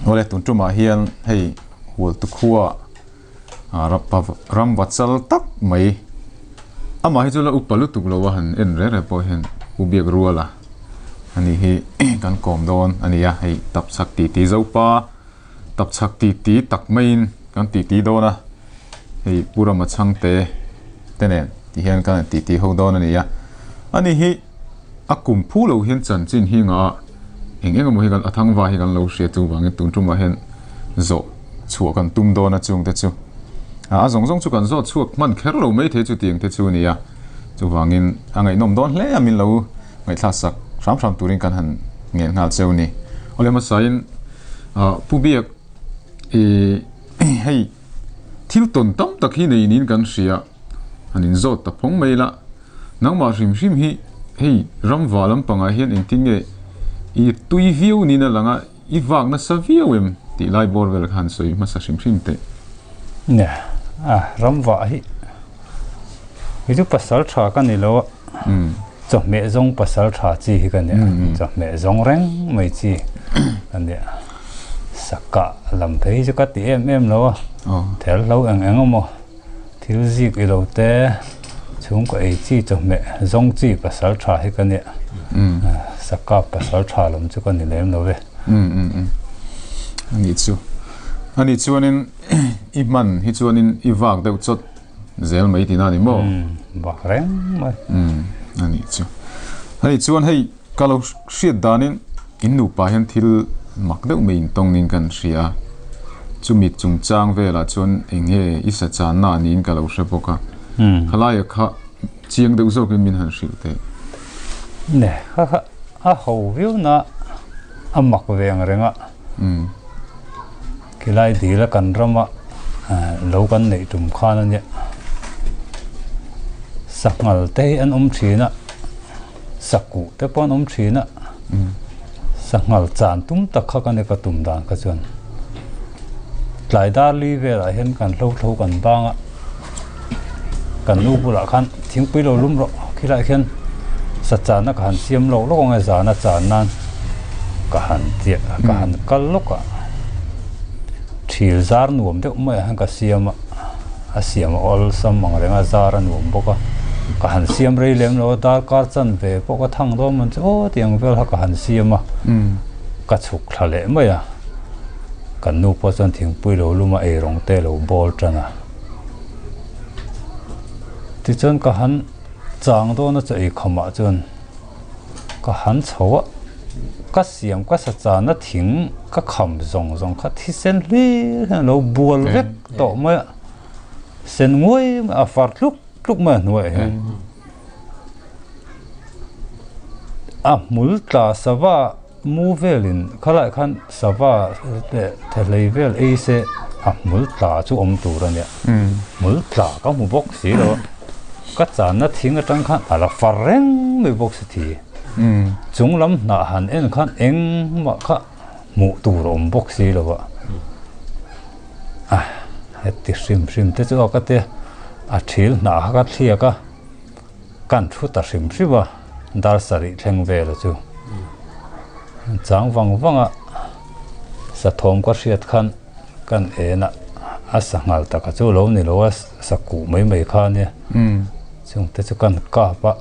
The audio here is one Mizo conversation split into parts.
Awle tun tumah hian hei hualtu khua ram va chal tak mai amah hi chu la upa lutuk lo a han en reng reng pawh hian u biak rual a ani hi kan kawm dawn a ni a hei tapchhak titi zopa tapchhak titi tak maiin kan titi dawn a hei pu rama chhangte te nen ti hian kan han titi ho dawn a ni a ani hi a kum phu lo hian chanchin hi ngah a eng eng emaw hi kan a thangva hi kan lo hria chuvangin tun tumah hian zawh chhuah kan tum dawn a chungte chu a zawng zawng chu kan zawt chhuak hman kher lo mai thei chu tiang te chu a ni a chuvangin a ngaihnawm dawn hle a min lo ngaihthlak sak hram hram turin kan han ngen nghal cheu a ni. Awle hmasain Pu Biak ih hei thil tawn tam tak hi nei niin kan hria han inzawt ta phawng mai la nangmah hrim hrim hi hei ramva lampangah hian engtin nge i tui viau niin a lang a I vak nasa viau em tih lai bawr vel khan sawi hmasa hrim hrim teh. Nia, a ram vah hi hi chu pasal tha ka ni lo a, chawhmeh zawng pasal tha chi hi ka nia, chawhmeh zawng reng mai chi ka nia. Sakah lam phei hi chu ka ti em em lo a, therhlo eng eng emaw thil zik i lo te chhungkaw ei chi chawhmeh zawng chi pasal tha hi ka nia sakap pasal tha lam chu ka ni lem lo ve. Ani chu ani chuanin i hman hi chuanin i vak deuh chawt zel mai tihna a ni maw? Vak reng mai. Ani chu ani chuan hei Ka lo hriat danin in nupa hian thil mak deuh mai intawng niin kan hria a, chumi chungchang velah chuan eng nge i sa channa niin ka lo hre bawk a, khalaia kha chiang deuh zawkin min han hrilh teh. Ne, kha kha a ho viau na a mak ve ang reng a, khilai dila kan rama lo kan neih tum khan a nia, sanghal te hi an awm thin a. Sakuh te pawh an awm thin a, sanghal chan tum tak kha ka ni ka tum dan kha chuan tlai dar li velah hian kan hlo thlo kan bang a, kan nu bulah khan thingpui lo lum rawh khilaiah khian sa channa ka han siam lawk lawk ang e zana chan nan ka han chiah ka han kal lawk a, thil zar nuam deuh maiah hian ka siam a. A siam a awlsam ang reng a, zar a nuam bawk a, ka han siam rei lem lo a, darkar chan ve pawh ka thang dawn man chu aw tiang vel kha ka han siam a, ka chhuk thla leh mai a, kan nu pawh chuan thingpui lo lum a eirawng te lo bawl tan a, tichuan ka han chang dawn a chaw eikhawmah chuan. Ka han chho a, ka siam ka sa chana thing ka kham zawng zawng kha thisen hlir hian a lo bual vek tawh mai a, sen nguai mai a far tluk tluk mai a hnuaiah hian. A hmul tla sava mu velin khalaiah khan sava leh thehlei vel ei se a hmul tla chu awm tur a nia, hmul tla ka hmu bawk si lo a. Ka channa thing atang khan a la far reng mai bawk si thi. Chung lam hnah han en khan engmah kha hmuh tur a awm bawk si lo a. A heti hrim hrim te chu a ka tia a thil hnah kha ka thliak a, kan thu ta hrim hrim a dar sarih thleng vel a chu. Chang vang vang a sathawm ka hriat khan. Kan en a, a sanghal taka chu lo ni lo a, sa kuh mai mai kha ania. Chung te chu kan kap a,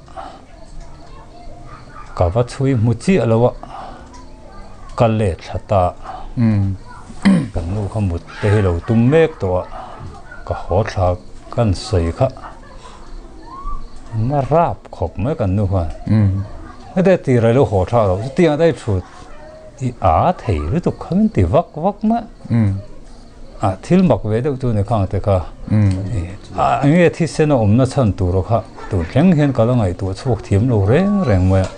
ka va chhui hmu chiah lo a, ka let thla ta a. Kan nu kha mut te hi lo tum mek tawh a, ka haw thla kan sawi kha ma rap khawp mai kan nu khan. Heta tirah i lo haw thla lo, chutiang daih thut. I a thei lutuk kha min ti vak vak mai a thil mak ve deuh chu ni khang te kha a enge thisen a awmna chhan tur kha tun thleng hian ka la ngaihtuah chhuak thiam lo reng reng mai a.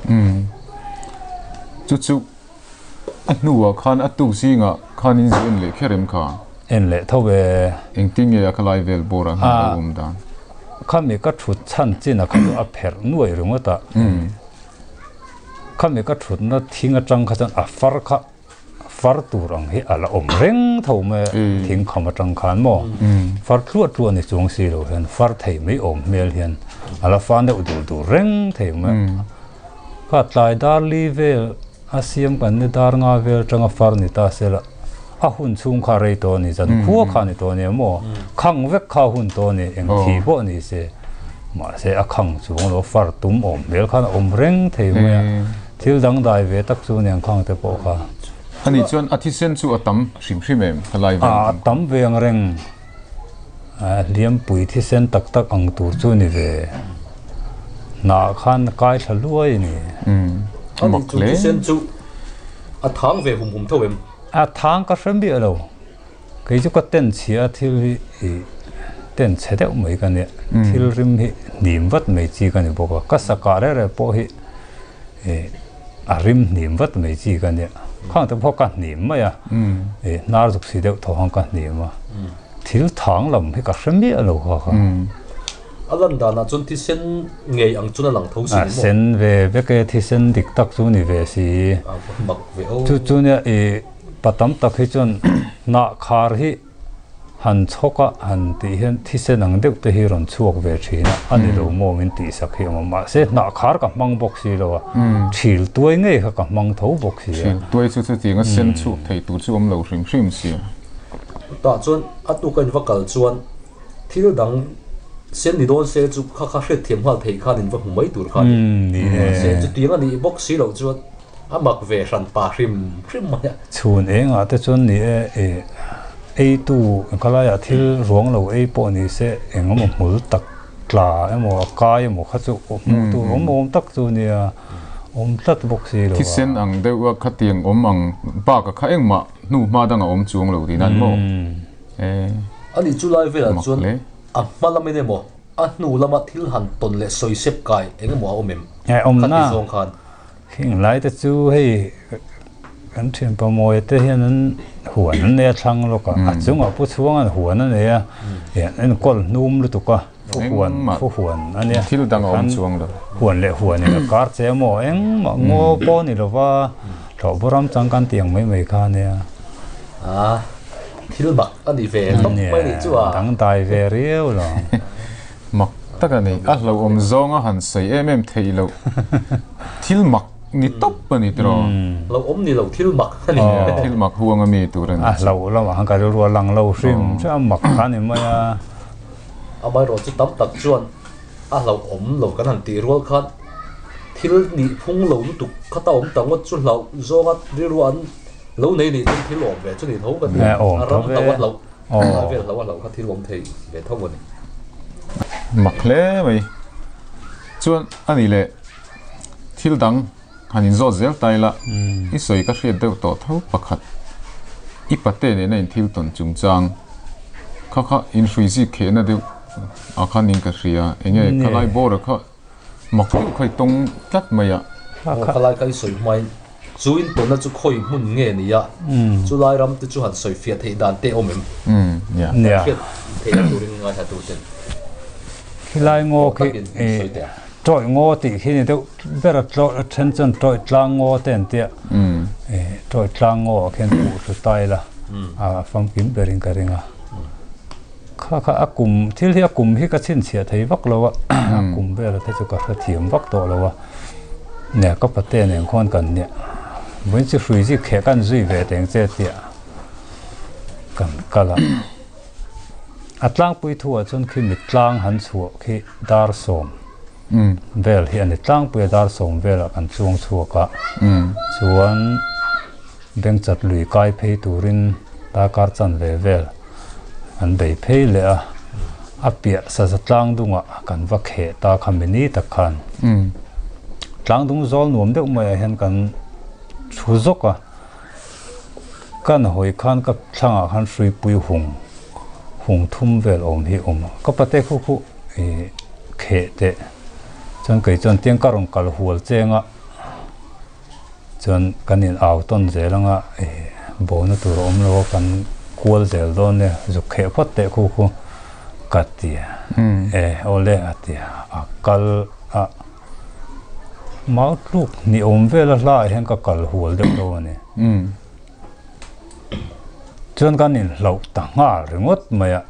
Chu chu a hnuah khan a tuk zingah khan in zu en leh kher em kha? En leh tho e. Engtin nge a khalai vel bawrah khan a lo awm dan? Khami ka thut chhan chin a kha chu a pherh nuai ringawt a. Khami ka thutna thing atang kha chuan a far kha Far tur ang hi a la awm reng tho mai a, thing kham atang khan maw far tluah tluah ni chuang si lo hian far thei mai awm hmel hian a la fan deuh dur dur reng thei mai a. Kha tlai dar li vel a siam kan ni dar nga vel atanga far ni ta se la a hun chhung kha rei tawh a ni zan khua kha ni tawh a nia maw khang vek kha hun tawh a ni eng thi pawh ni se mahse a khang chuang lo far tum awm hmel khan a awm reng thei mai a. Thil dangdai ve tak chu aniang khang te pawh kha. Ani chuan a thisen chu a tam hrim hrim em ka lai vel A tam ve ang reng. Hliampui thisen tak tak ang tur chu ni ve. Hnah khan kai thla luai a ni. Ani chu thisen chu a thang ve hum hum tho em? A thang ka hre miah lo. Kei chu ka ten chhia a thil hi i ten chhe deuh mai ka nia. Thil rim hi hnim vat mai chi ka ni bawk a. Ka sakah reng reng pawh hi i a rim hnim vat mai chi ka nia. Khang te pawh ka hnim mai a, i hnar zuk si deuh tho ang ka hnim a. Thil thang lam hi ka hre miah lo kha kha. A lan danah chuan thisen ngei ang chuan a lang tho si ni maw? A sen ve vek e, thisen dik tak chu ni ve si. A mak ve aw. Chu chu nia i Pa tam tak hi chuan hnah khar hi han chhawk a, han tih hian thisen ang deuh te hi rawn chhuak ve thin a, a ni lo maw min tihsak hi a awm a, mahse hnah khar ka hmang bawk si lo a, thil tuai ngei kha ka hmang tho bawk si a. Thil tuai chu chutianga sen chhuak thei tur chu awm lo hrim hrim si a. Tah chuan a tuka in va kal chuan thil dang sen ni dawn se chu kha kha hriatthiam nghal theih khan in va hmu mai tur kha a ni. Mahse chutiang a nih bawk si loh chuan A mak ve hran pa hrim hrim mai a. Chhun engah te chuan ni e, i eitu engkhalaiah thil ruang lo ei pawh ni se eng emaw hmul tak tla emaw a kai emaw kha chu hmuh tur awm awm tak chu nia awm tlat bawk si lo a. Thisen ang deuh a khatiang awm ang bak a kha engmah hnu hma dang a awm chuang lo tihna ni maw? E. Ani chu lai velah chuan a hma lamin emaw a hnu lama thil han tawn leh sawi sep kai eng emaw a awm em? Khati zawng khan. Khing lai te chu hei kan thian pawmawia te hian an huan an nei a thlang lawk a, a chungah pu chhuang an huan a nei a, hian enkawl hnum lutuk a, pu huan pu huan a nia. Thil dang a awm chuang lo. Huan leh huan in a kar che maw engmah ngaw pawh ni lova thlawhbu ram chang kan tih ang mai mai kha a nia. A thil mak a ni ve tawp mai nih chu a. Dangdai ve riau lo. Mak tak a ni. A hlauhawm zawnga han sawi em em theih loh thil mak ni tawp a ni tiraw? Hlauhawm ni lo thil mak a ni. Thil mak huang a mi tur a ni. A hlauh lamah khan ka rilru a lang lo hrim hrim a mak kha a ni mai a. Amaherawh chu tam tak chuan a hlauhawm lo kan han tih rual khan thil nih phung lo lutuk kha ta awm ta ngawt chu hlauh zawnga rilru an lo nei nih chuan thil awm ve chu ni tho ka ti a. A ram hlauh a hlauh. Lai vel hlo a hlo kha thil awm thei ve tho a ni. Mak hle mai. Chuan a nih leh thil dang han inzawt zel ta ila i sawi ka hriat deuh tawh tho pakhat i pate nena in thil tawn chungchang kha kha inhrui zik khehna deuh ah khan in ka hria enge khalai bawra kha Mak deuh kha i tawng tlat mai a. Khalai kha i sawi hmain chu in tawnna chu khawi hmun nge ni a, chu lai ram te chu han sawi fiah theih dan te awm em? Nia. Hriat theihna turin ngaithla tu ten. Khilai ngaw khi tawih ngaw tih khi ni deuh ber a then chuan tawih tlang ngaw te an tia. Tawih tlang ngaw ah khian puh hru ta ila a famkim berin ka ring a. Kha kha a kum thil hi a kum hi ka chhinchhiah thei vak lo a, a kum vel te chu ka hrethiam vak tawh lo a, nia ka pate nen khuan kan nia vawiin chu hrui zik kheh kan zui ve teng che tia kan kal a, a tlangpui thu ah chuan khi mittlang han chhuah khi dar sawm vel hi a ni tlangpui a dar sawm velah kan chuang chhuak a, chuan bengchat lui kai phei turin darkar chanve vel. An bei phei leh a, a piah saza tlang dungah kan va kheh ta kha mini tak khan. Tlang dung zawl nuam deuh maiah hian kan thu zawk a, kan hawi khan ka thlangah khan hruipui hung hung thum vel awm hi awm a, ka pate khu khu ih kheh teh chuan kei chuan tiang ka rawn kal hual cheng a, Chuan kan in au tawn zel anga ih bona tur a awm lo a kan kual zel dawn nia zuk kheh phawt teh khu khu ka ti a e awle a ti a a kal a mau tluk ni awm vel a hla ah hian ka kal hual deuh lo a ni. Chuan kan inhlauh ta nghal ringawt mai a,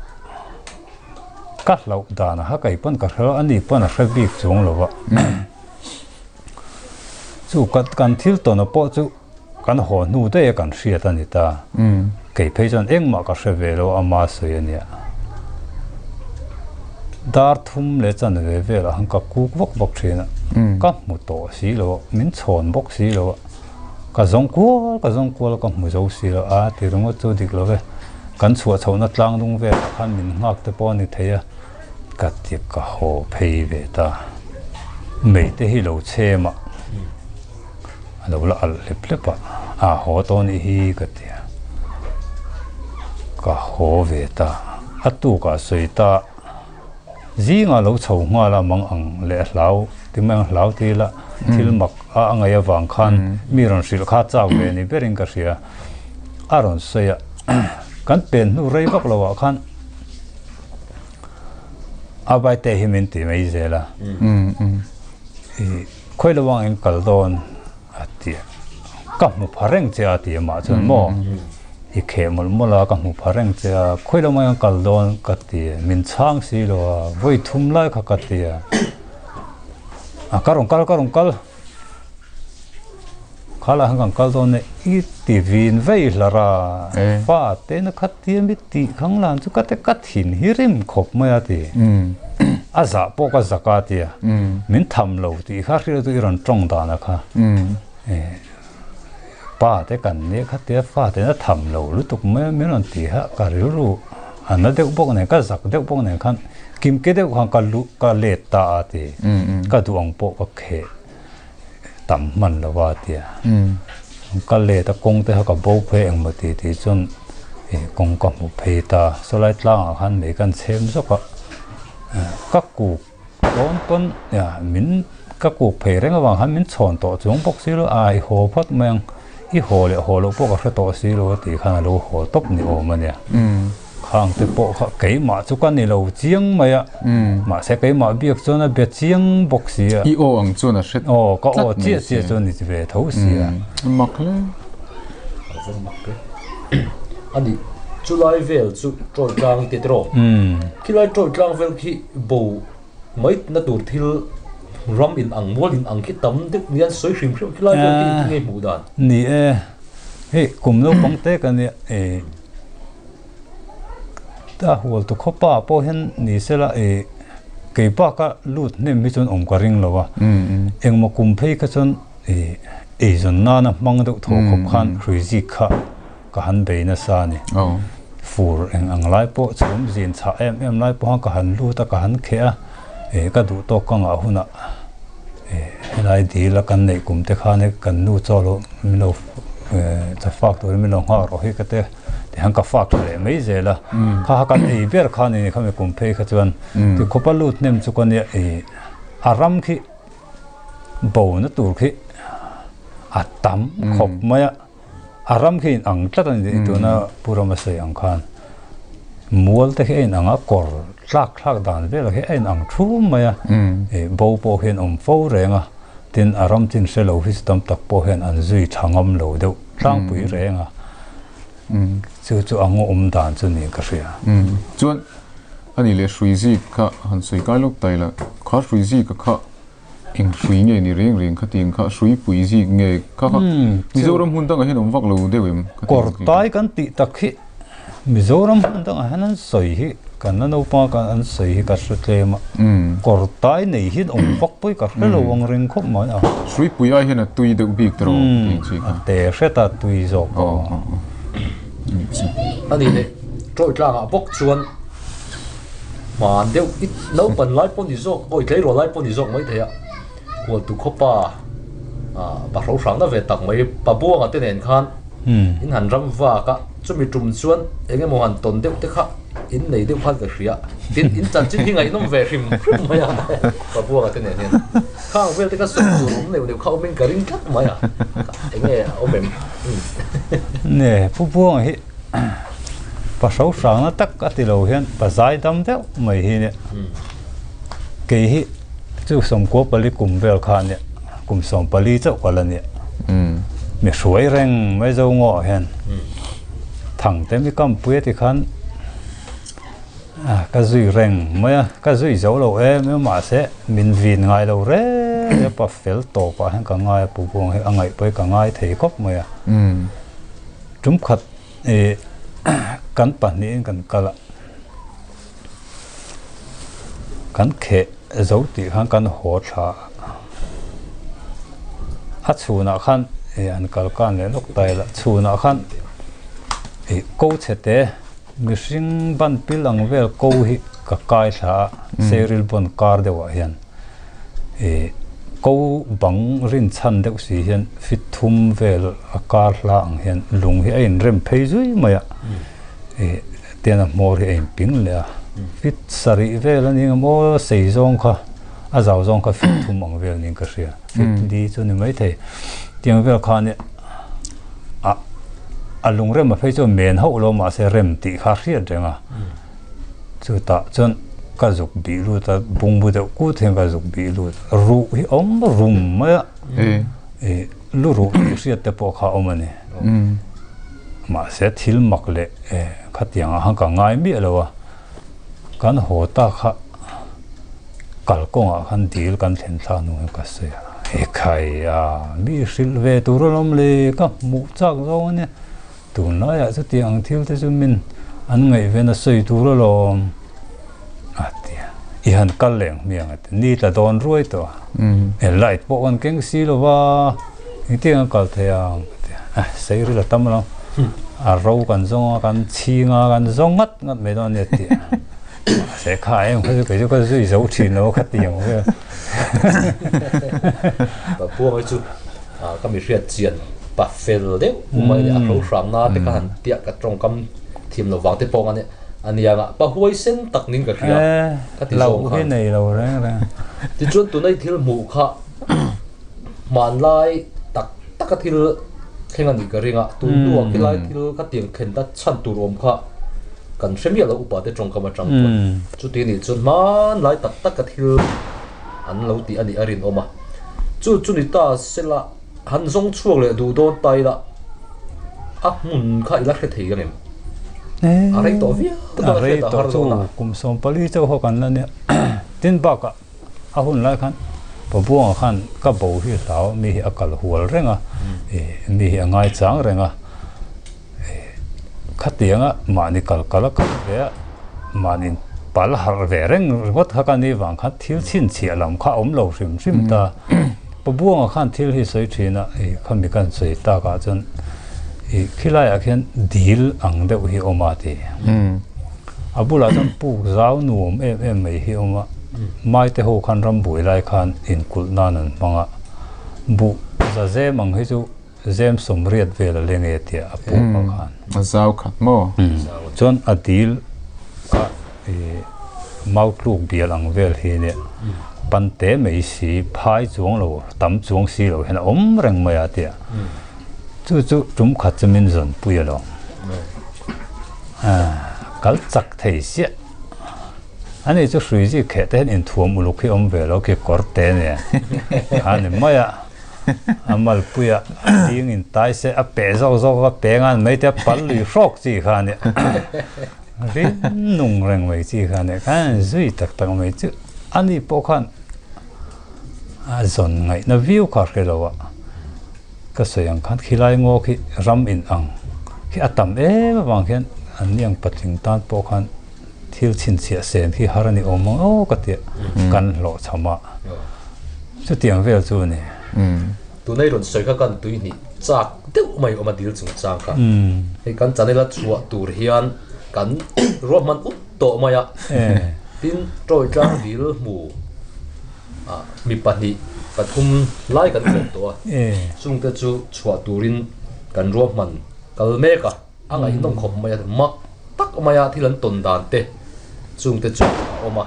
ka hlauh dan a kei pawn ka hre a ni pawn a hre bik chuang lo va. Chu kan thil tawna pawh chu kan haw hnu daih a kan hriat a ni ta. Kei phei chuan engmah ka hre ve lo ama sawi a nia. Dar thum leh chanve velah khan ka kuk vak vak thin a, ka hmu tawh si lo a, min chhawn bawk si lo a. Ka zawng kual ka zawng kual ka hmu zo si lo a ti ringawt chu dik lo ve. Kan chhuah chhohna tlang dung velah khan min nghak te pawh a ni thei a, ka ti ka haw phei ve ta. Mei te hi lo chhem a, a lo la alh hlep hlep a, a haw tawh anih hi ka ti a. Ka haw ve ta, a tukah sawi ta. Zingah lo chho nghal a mang ang leh hlau ti mai ang hlau ti ila thil mak a a ngaih avang khan mi rawn hrilh kha chak ve ni berin ka hria. A rawn sawi a, kan pen hnu rei vak lo ah khan a vaite hi min ti mai zel a, khawi lo ang in kal dawn A ti a, Ka hmu pha reng che a ti amah chuan maw i kheh mawlh mawlh a, ka hmu pha reng che a, khawi lamah hian kal dawn ka ti a, min chhang si lo a, vawi thum lai kha ka ti a, a ka rawn kal ka rawn kal kha lah hian kan kal dawn e i ti vin vei hlar a, fa te na kha tia mi tih khang lan chu ka te ka thin hi rim khawp mai a ti. A zah pawh ka zak a tia. Min tham lo tih kha hriat chu i rawn tawng dan a kha. Pa te kan nia kha tia fa te na tham lo lutuk mai a min rawn ti kha ka rilru a na deuh bawk nen ka zak deuh bawk nen khan kim ke deuh khan ka luh ka let ta a ti. Ka duh ang pawh ka kheh tam hman lo a tia. Ka let a kawng te kha ka bo phei engmaw ti tih chuan kawng ka hmu phei ta. Sawlai tlangah khan mei kan chhem zawk a. Ka kuk dawn pawn min ka kuk phei reng avang khan min chhawn tawh chuang bawk si lo a i haw phawt mai ang i haw leh haw loh pawh ka hre tawh si lo a tih khan a lo haw tawp ni awm a nia khang te pawh kha keimah chu ka ni lo chiang mai a mahse keimah biak chuan a bia chiang bawk si a i aw ang chuan a hre aw ka aw chiah chiah chuan ni ve tho si a mak hle A ni, chulai vel chu Troy tlang i ti tiraw? Khilai Troy tlang vel khi bo mai na tur thil ram in ang mual in ang khi tam deuh nia an sawi hrim hrim khilai vel khi engtin nge hmuh dan? Ni e, hei kum naupang te ka nia e a hual tu khawpa pawh hian ni sela e kei baka lut hnem hi chuan awm ka ring lo a, engmaw kum phei kha chuan Eizawn nana hmang deuh thaw khawp khan hruizik kha ka han bei nasa a ni. Fur eng ang lai pawh chhum zin chhah em em lai pawh khan ka han lut a, ka han kheh a, ka duh tawk ka ngah hunah helai dil a kan neih kum te khan kan nu chaw lo min lo cha fak turin min lo nghak rawh hi ka te tihian ka fak tha leh mai zel a. Kha kha kan ei ber kha a ni khami kum phei kha chuan tikhawpa lut hnem chu ka nia a ram khi Bona tur khi a tam khawp mai a, a ram khi inang tlat a ni tuna Pu Rama sawi ang khan mual te khi a inang a, kawr tlak thlak dan velah khi a inang thum mai a, bo pawh hian awm fo reng a, tin a ram chin hre lo hi chu tam tak pawh hian an zui tha ngam lo deuh tlangpui reng a, chu chu a ngawm dan chu niin ka hria. Chuan A nih leh hrui zik kha han sawi kai lawk ta ila, kha hrui zika kha eng hrui nge ni reng reng kha tiang kha hrui pui zik nge kha kha Mizoram hmun dangah hian awm vak lo deuh em kha tiang khi. Kawrtai kan tih tak hi Mizoram hmun dangah hian an sawi hi kan la naupang a an sawi hi ka hre tlem a, kawrtai nei hian awm vak pawh hi ka hre lo ang reng khawp mai a. Hrui pui ai hian a tui deuh bik tawh tiang chi kha. A te hret a tui zawk pawh. A nih leh Troy tlangah bawk chuan hman deuh i naupan lai pawh ni zawk awi tleirawl lai pawh ni zawk mai thei a Hualtu khawpa ah Bahro hrangna ve tak mai Pabuanga te nen khan in han ram vak a chumi tum chuan eng emaw han tawn deuh te kha in nei deuh khan ka hria tin in chanchin hi ngaihnawm ve hrim hrim mai a Pabuanga te nen hian khang vel te kha sawi tur awm neuh neuh kha awmin ka ring tlat mai a eng nge a awm em. Nge Pabuanga hi Pa hro hrangna tak a ti lo hian pa zai dam deuh mai hi nia. Kei hi chu sawmkua pali kum vel kha nia, kum sawmpali chauh ka la nia. Mi hruai reng mai zo ngawh hian. Thangte mi kampui a ti khan ka zui reng mai a, ka zui zo lo em em mahse min vin ngai lo reng reng pa fel tawp ah hian ka ngai a pu buang hi a ngaih pawh hi ka ngai thei khawp mai a. Tum khat ih kan pahnihin kan kal a, kan kheh zo tih khan kan haw thla a, a chhunah khan ih an kal kan leh lawk ta ila chhunah khan ih ko chhe te mihring ban pil ang vel ko hi ka kai thla a seril bawn kar deuh ah hian ih ko bang rinchhan deuh si hian fit thum vel a kar hla ang hian lung hi a inrem phei zui mai a ih tian a hmawr hi a inping leh a fit sarih vel a ni ang maw sei zawng kha a zau zawng kha fit thum ang vel niin ka hria fit li chu ni maithei tiang vel khan a a lung rem a phei chuan men hauh lo mahse rem tih kha a hriat reng a chutah chuan ka zuk bih lut a bungbu deuh kut hian ka zuk bih lut ruh hi a awm rum mai a ih lu ruh tih hriat te pawh kha a awm a ni. Mahse thil mak leh khatiang ah khan ka ngai miah lo a, kan haw ta kha kalkawngah khan dil kan thlen thlak hnu hian ka sawi a, ekhai a mi hrilh ve tur alawm le ka hmuh chak zawng ania, tunlaiah chutiang ang thil te chu min an ngaihven a sawi tur alawm a ti a, i han kal leh ang hmiang a ti, ni tla dawn ruai tawh a, e light pawh kan keng si lo va. Engtiang a kal thei ang ka ti a, sei ril a tam lo, a ro kan zawng a, kan chhing a, kan zawng ngat ngat mai dawn a ni a ti a, mahse kha em kha chu kei chu ka zui zo thin lo kha ti ang vel. Ka puang hi chu ka mi hriat chian pa fel deuh mai leh a hlo hrang na te kha han tia ka tawngkam thiam lo vang te pawh ang a nia nga pa huaisen tak nin ka hria ka ti zawng khan. Hlauh hi nei lo reng reng. Tichuan tunai thil hmuh kha Hmanlai tak taka thil thleng a nih ka ring a, tun hnuah khilai thil ka tiang thlen ta chhan tur awm kha kan hre miah lo upa te tawngkam atang chuan. Chuti nih chuan hmanlai tak taka thil an lo tih a nih a rinawm a. Chu chu ni ta sela han zawng chhuak leh duh dawn ta ila a hmun kha ila hre thei ang em? A rei tawh viau dawn a hriat a har dawn a. A rei tawh chu kum 14 chauh ho kan la nia. Tin bakah A hun lai khan Pabuanga khan ka bo hi hlau mi hi a kal hual reng a, mi hi a ngaichang reng a, khatianga mahni kal kal a kal ve a, mahni pal harh ve reng ringawt kha ka ni vang khan thil chhinchhiah lam kha a awm lo hrim hrim ta. Pabuanga khan thil hi sawi thin a, khami kan sawi takah chuan khilaiah khian dil ang deuh hi a awm a ti. A bulah chuan puk zau nuam em em mai hi a awm a, Maite ho khan rambuai lai khan inkulh nan an hmang a, buh za zem ang hi chu zem sawmriat vel a leng e tia a puk ah khan. A zau khat maw? Chuan a dil kha ih mau tluk bial ang vel hi nia pan te mai si phai chuang lo tam chuang si lo hian a awm reng mai a tia chu chu tum khat chu min zawn pui alawm. Kal chak thei siah. Ani chu hrui zik kheh te hian inthuam uluk hi awm ve lo khi kawr te nia. A ni mai a, a malpui a ding in tai se a peh zawk zawk a peng a mai te a pal lui hrawk chi kha ania. Rin nung reng mai chi kha ania. Khan zui tak tak mai chu ani pawh khan a zawn ngaihna viau kha hre lo a. Ka sawi ang khan khilai ngaw khi ram in ang khi a tam em avang khian an ni ang patling tan pawh khan thil chhinchhiah sen khi har a ni awm ang aw ka tia kan hlawh chham a chutiang vel chu a ni. Tuna i rawn sawi kha kan tui hnih chak deuh mai awm a dil chungchang kha. Hei kan channel a chhuah tur hian kan ruahman up tawh mai a. Tin Troy tlang dil hmu mi pahnih pathum lai kan kawm tawh a. Chungte chu chhuah turin kan ruahman kal mek a. A ngaihnawm khawp mai a, mak tak mai a thil an tawn dan te chungte chu a awm a.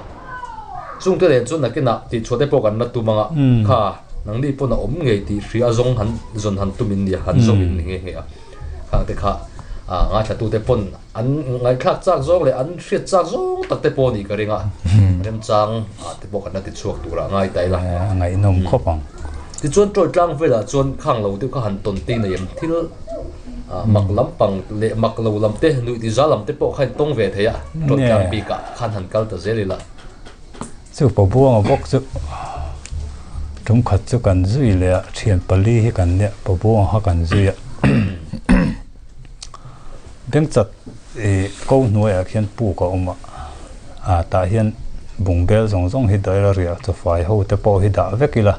Chungte nen chuan nakinah tihchhuah te pawh kan la tum ang a, kha nangni pawn a awm ngei tih hria a zawng han zawn han tum in nia, han zawng in ni nghe nghe a. Khang te kha ngaithlatute pawn an ngaihthlak chak zawng leh an hriat chak zawng tak te pawh a nih ka ring a, remchang ah te pawh kan la tichhuak turah ngai ta ila. A ngaihnawm khawp ang. Tichuan Troy tlang velah chuan khang lo deuh kha han tawn te in a em thil. Mak lampang leh mak lo lam te, nuih ti za lam te pawh kha in tawng ve thei a, tawt tlang bikah khan han kal ta zel ila. Chu Pabuanga bawk chu tum khat chu kan zui leh a, thian pali hi kan nia, Pabuanga kha kan zui a. Bengchat ih ko hnuaiah khian puk a awm a, ah tah hian bungbel zawng zawng hi dah ila riah chawfai ho te pawh hi dah vek ila.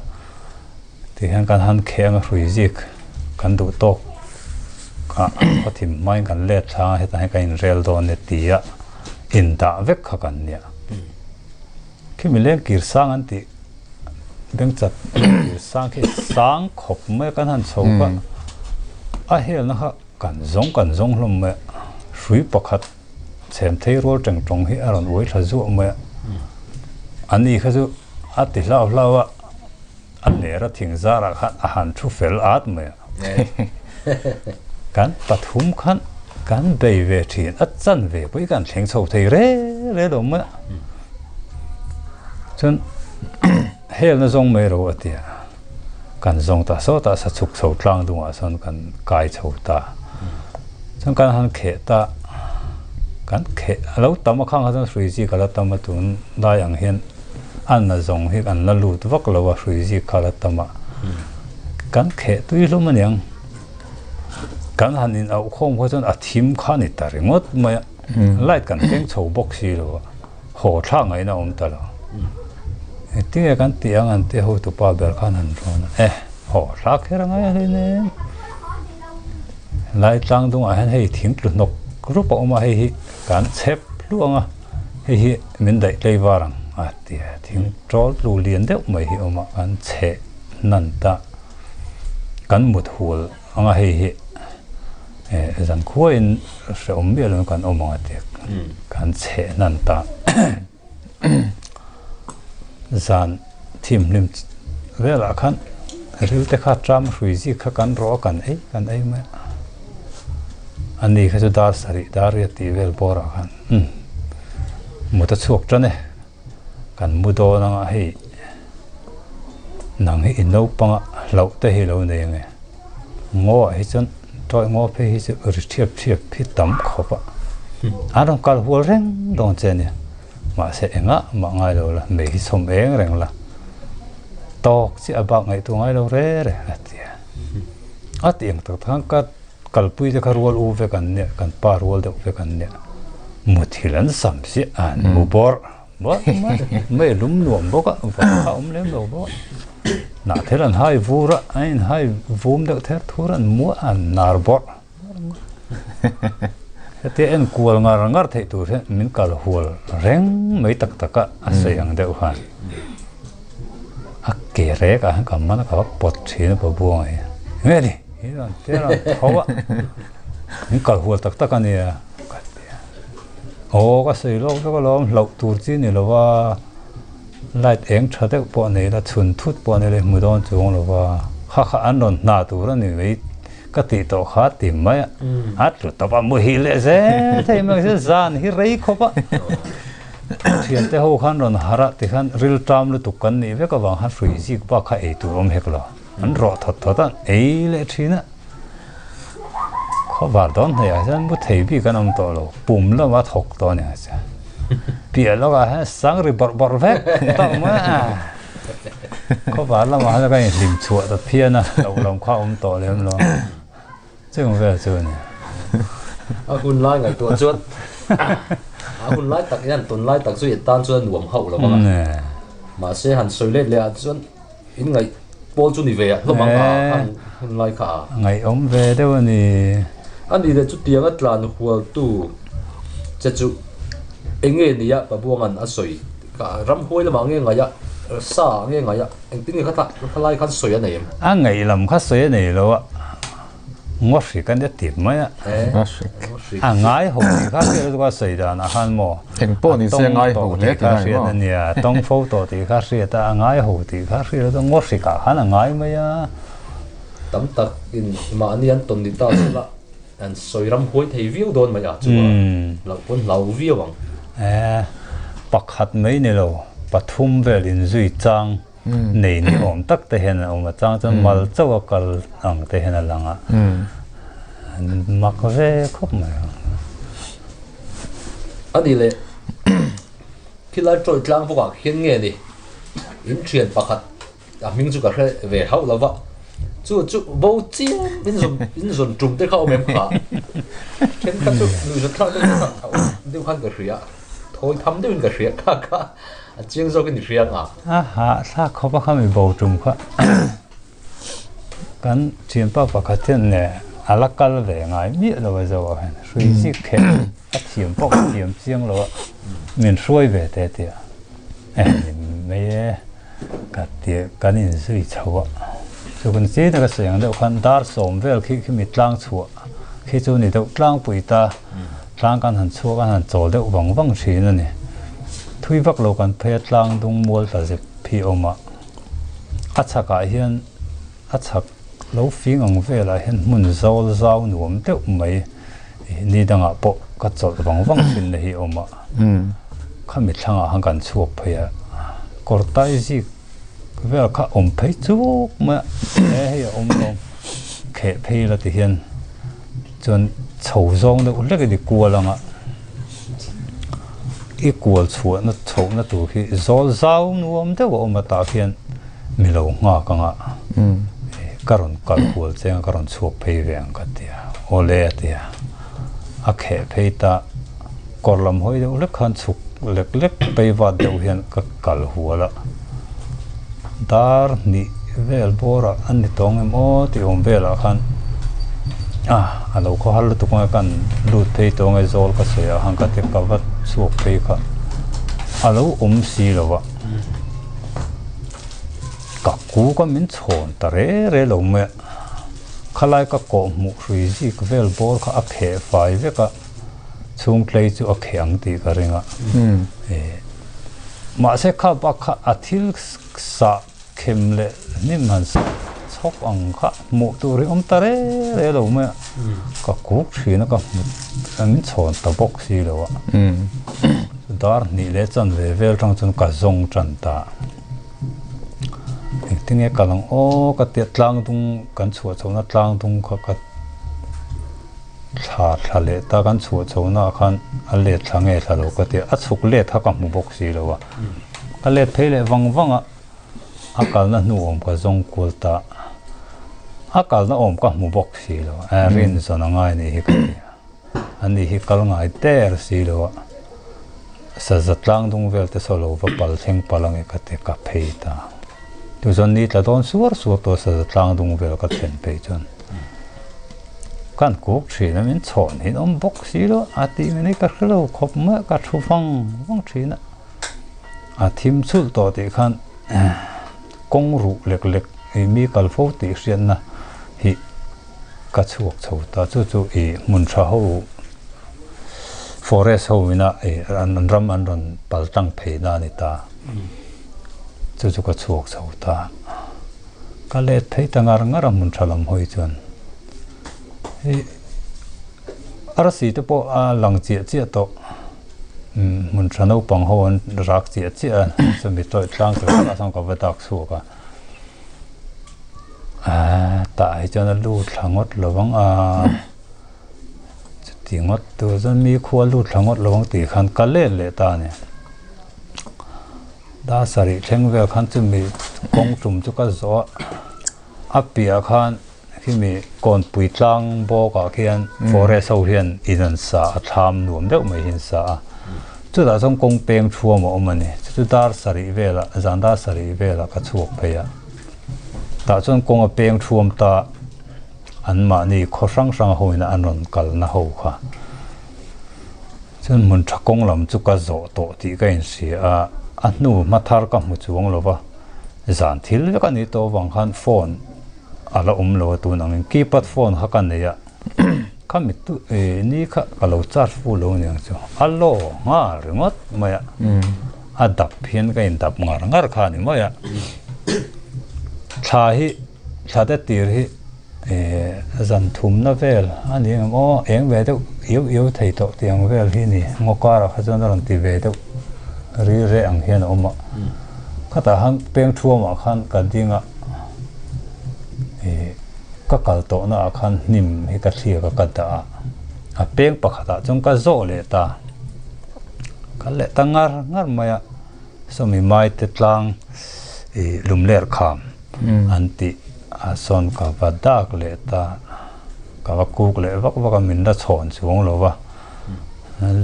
Tihian kan han kheng a hrui zik kan duh tawk a khaw thim hmain kan let thlang a hetah hian kan inrel dawn e tia indah vek kha kan nia. Khimi leng kir sang an tih beng chat leng kir sang khi sang khawp mai a kan han chho kha a helna kha kan zawng kan zawng hlawm mai a hrui pakhat chhem thei rual teng tawng hi a rawn uai thla zuah mai a ani kha chu a ti hlau hlau a. A ler a thing zarah khan a han thu fel at mai a. Kan pathum khan kan bei ve thin a chan ve pawh hi kan thleng chho thei re re lo mai a. Chuan helna zawng mai ro a ti a, kan zawng ta sawtah sa chhuk chho tlang dungah sawn kan kai chho ta. Chuan kan han kheh ta, kan kheh a lo tam a khang kha chuan hrui chi ka la tam a tun lai ang hian a na zawng hi an la lut vak lo a hrui zik kha la tam a kan kheh tui hlum aniang kan han in auh khawm kha chuan a thim kha ni ta ringawt mai a light kan keng chho bawk si lo a haw thlak ngaihna a awm ta lo engtin nge kan tih ang an tih hotu pa ber khan han rawn a e haw thlak kher a ngai a hleinem lai tlang dungah hian hei thing tlu hnawk rup a awm a hei hi kan chep hluang a. Hei hi min daih tlei var ang a ti a, thing tawl tlu lian deuh mai hi awm a, kan chheh hnan ta, kan mut hul ang a hei hi eh zan khuaiin hrehawm miah lo kan awm ang a ti a, kan chheh hnan ta zan thimhlim velah khan ril te kha tram hrui zik kha kan rawh a kan ei kan ei mai a, ani kha chu dar sarih dar riat tih vel bawrah khan. Umm mut a chhuak tan e, kan mu dawn anga hei nang hi i naupanga hlauh te hi lo nei ange, ngaw ah hi chuan tawih ngaw phei hi chu ri thiap thiap hi tam khawp a, an rawn kal hual reng dawn che ania, mahse engah mah ngai lo la, mei hi chhawm eng reng la, tawk chiah a bak ngaihtuah ngai lo re re a ti a, a ti ang tak tak khan ka. Kalpui te kha rual u vek an nia, kan pa rual deuh vek an nia. Muthil an sam chiah a, an mu bawrh bawrh mai, mai lum nuam bawk a, vawk kha awm lem lo bawk a. Hnahthel an hai vur a, an inhai vum deuh ther thur a, an mu a, an nar bawrh bawrh mai. Hetia en kual ngar ngar theih tur hian min kal hual reng mai tak tak a, a sawi ang deuh khan. A ke rek ah hian ka man a, ka va pawt thin a pabuang hi. Nge ni? Hi rawn te rawn tho a, min kal hual tak tak a nia ka ti a. Aw ka sawi lawk vek alawm, hlauh tur chi ni lo va, light eng tha deuh pawh nei la, chhun thut pawh nei la i hmu dawn chuang lo va, kha kha an rawn hna tur a ni mai ka tih tawh kha ti mai a, a tlu tawp a muhil leh zel thei mai ang zan hi rei khawp a. Thiante ho khan rawn harh a tikhan rilṭam lutuk kan nih vek avang khan hrui zik bak kha ei tur awm hek lo. An rawh thawt thawt a, ei leh thin a. Khawvar dawn hnuaiah hian mu thei bik an awm tawh lo, pum lama thawk tawh a ni ang che. Piah lawkah hian sang ri bawrh bawrh vek tawh mai a. Khawvar lamah hian ka inhlim chhuah ta phian a, hlauh lam kha a awm tawh lem lo. Chung vel chu a ni. A hun lai ngaihtuah chuan a hun lai tak hian tun lai tak chu i tan chuan a nuam hauh lo vang a. Mahse han sawi let leh ah chuan In ngaih pawl chu ni ve a hlawm ang a han hun lai kha a. Ngaihawm ve deuh a ni. A ni leh chutiang a tlan hualtu che chu eng nge nia Pabuanga'n a sawi ka ramhuai lamah nge ngaih a, sa ah nge ngaih a, engtin nge kha thlai khan sawi a nei em? A ngaih lam kha sawi a nei lo a. Ngaw hrik a nia tih mai a. A ngai ho tih kha hriat lutuk a sawi dan ah khan maw. Eng pawh ni se a ngai ho hle tih a hriat a nia. Tawng fo tawh tih kha hriat a, a ngai ho tih kha hriat lutuk a ngaw hrik ah khan a ngai mai a. Tam tak in mahni an tawn ni ta sela an sawi ram huai thei viau dawn mai a chu a loh pawn hlau viau ang. Pakhat mai ni lo pathum vel inzui chang. Nei ni awm tak te hian a awm a, chang chuan mal chauh a kal ang te hian a lang a. Mak ve khawp mai ang. A ni le, khilai tawih tlang bawkah khian nge ni? In thian pakhat a hming chu ka hre ve hauh lo va, chu chu bo chiam in zawn in zawn tum te kha awm em kha? Thenkhat chu nuihzat thlak deuh kha a awm deuh khan ka hria, thawi tham deuhin ka hria kha kha a chiang zawkin i hria ang a. A hahthlak khawp a kha mi bo tum kha. Kan thianpa pakhat hian nge a la kal ve ngai miah lo a zo ah hian hrui zik kher a thiam pawh ka thiam chiang lo a min hruai ve te tia eh ni mai e ka ti kan inzui chho a chu kan chin a ka sawi ang deuh khan dar sawm vel khi khi mi tlang chhuah khi chu ni deuh tlangpui ta tlang kan han chhuak an han chawl deuh vang vang thin a ni thui vak lo kan phei a tlang dung mual ta zep hi a awm a. A chhakah hian a chhak lo fing ang velah hian hmun zawl zau nuam deuh mai ni dangah pawh ka chawlh vang vang thin na hi a awm a. Khami thlangah khan kan chhuak phei a, kawr tai zik vel kha awm phei chuk mai a, he hei a awm lo kheh phei la ti hian chuan chho zawng deuh hlek in i kual ang a. I kual chhuahna chhohna tur hi zawl zau nuam deuh a awm a tah hian mi lo nghak ang a, ka rawn kal kual cheng a ka rawn chhuak phei ve ang ka ti a, awle a ti a, a kheh phei ta kawr lam hawi deuh hlek khan chhuk lek lek phei vat deuh hian ka kal hual a, Dar hnih vel bawrah a ni tawng em aw tih awm velah khan ah a lo khaw har lutuk ang e kan lut phei tawng e zawl ka sawi ah khan ka ti ka va chhuak phei kha a lo awm si lo a ka ku ka min chhawn ta re re lo mai a khalai ka kawh hmuh hrui zik vel bawr kha a kheh fai vek a chhung tlei chu a kheh ang tih ka ring a eh. Mahse kha bak kha a thil sah khem leh hnim han sah chhawk ang kha hmuh tur hi awm ta re re lo mai a, ka kuk thin a ka hmu min chhawn ta bawk si lo a, dar hnih leh chan ve vel tang chuan ka zawng tan ta, engtinge kal ang aw ka tia tlang dung kan chhuah chhohna tlang dung kha ka. Thla thla leh ta kan chhuah chhohna ah khan a let thla nge thla lo ka ti a, a chhuk let kha ka hmu bawk si lo a, ka let phei leh vang vang a, a kalna hnu awm ka zawng kual ta, a kalna awm ka hmu bawk si lo a, rin zawn a ngai anih hi ka ti a, ani hi kal ngai der si lo a, saza tlang dung vel te saw lo va pal thleng palh ange ka ti ka phei ta. Tichuan ni tla dawn suar suar tawh saza tlang dung vel ka thlen phei chuan kan kuk thin a min chhawn hi an awm bawk si lo a tih mai ni ka hre lo khawp mai a ka thu vang vang thin a a thim chhulh tawh tih khan kawng ruh lek lek ih mi kal fo tih hriatna hi ka chhuak chho ta chu chu ih hmun tha ho forest ho ina ih an ram an rawn pal tlang phei na a ni ta. Chu chu ka chhuak chho ta. Ka let phei ta ngar ngar a hmun tha lam hawi chuan hei arsi te pawh a lang chiah chiah tawh hmun tha naupang ho an rak chiah chiah a chumi tawih tlang tur takah chuan ka va dak chhuak a aaa tah hi chuan a lut thla ngawt lo vang a chuti ngawt tur chuan mi khua lut thla ngawt lo vang tih khan ka let leh ta a ni. Dar sarih thleng vel khan chumi kawng tum chu ka zawh a, a piah khan khimi kawnpui tlang bawk ah khian forest ho hian in an sa a, thlam nuam deuh mai hi an sa a, chutah chuan kawng peng thuam a awm a ni, chu chu dar sarih velah zan dar sarih velah ka chhuak phei a, tah chuan kawng a peng thuam ta an mahni khaw hrang hrang ho in an rawn kalna ho kha. Chuan hmun tha kawng lam chu ka zawh tawh tih ka inhria a, a hnu hma thar ka hmu chuang lo va, zan thil vek a nih tawh avang khan phone a la awm lo a tun angin keypad phone kha ka nei a, kha mi tu eh ni kha ka lo charge full lo aniang chu a law nghal ringawt mai a, a dap hian ka indap ngar ngar kha a ni mai a, thla hi Thla te tir hi zan thumna vel a ni ang aw, eng ve deuh iau iau thei tawh tih ang vel hi a ni. Ngaw karah kha chuan a rawn ti ve deuh ri reh ang hian a awm a. Khatah khan peng thuamah khan ka ding a, ih. Ka kal tawhna ah khan hnim hi ka thliak a ka dah a, a peng pakhat ah chuan ka zawh leh ta. Kal leh ta ngar ngar mai a, sawmi mai te tlang ih lumler kham an tih ah sawn ka va dak leh ta, ka va kuk leh vak vak a min la chhawn chuang lo va,